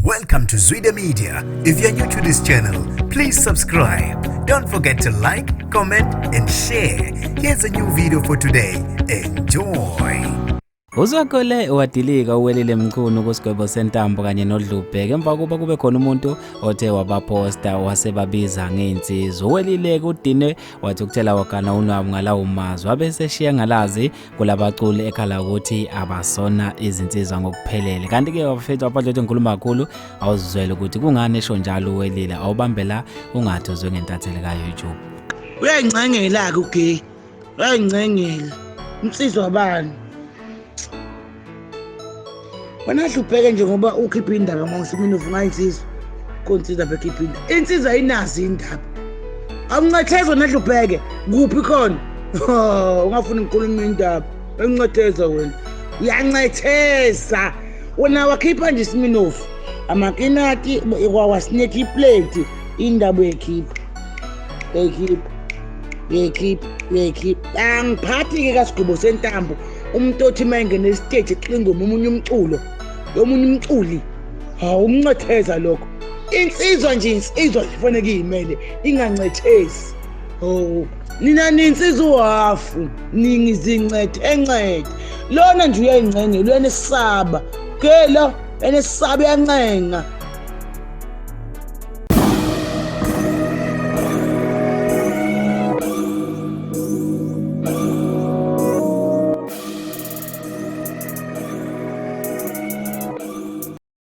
Welcome to Zwida Media. If you're new to this channel, please subscribe. Don't forget to like, comment, and share. Here's a new video for today. Enjoy. Uzwakole wadilika uWelile Mchunu kusigwebo sentambo kanye noDlubheke emva kokuba kube khona umuntu othe wabaposta wasebabiza ngey'nsizwa. UWelile kudine wathi ukuthela wagana unwabu ngalawo mazwi wabe eseshiya ngalazi kulabaculi ekhala ukuthi abasona izinsizwa ngokuphelele. Kanti-ke bafethu abadlothe ngikhuluma kakhulu awuzizwele ukuthi kungani esho njalo uWelile awubambe la ungathi uzwe ngentatheli ka-YouTube. Uyayincengela-ke ugay, uyayincengela insizwa bani wena hlupheke nje ngoba ukhipha indaba ngosimini ufuna insizwa konsizwa bekhipha indaba insizwa ayinazo indaba awuncethezwa nahlupheke kuphi khona oh, ungafuni ngikhuluma indaba uyancetheza wena uyancetheza wena wakhipha nje isiminofu amakinati wawasinetha iplate indaba uyayikhipha uyayikhipha uyayikhipha uyayikhipha angiphathi-ke kasigubho sentambo umuntu othi uma engena esiteji exingoma omunye umculo yomunye umculi hawu umncetheza lokho insizwa nje insizwa nje kufanele iyimele ingancethezi oh nina ninsizwa uhafu ningizincethe encethe lona nje uyayincengela uyanesaba ke lo enesaba uyancenga.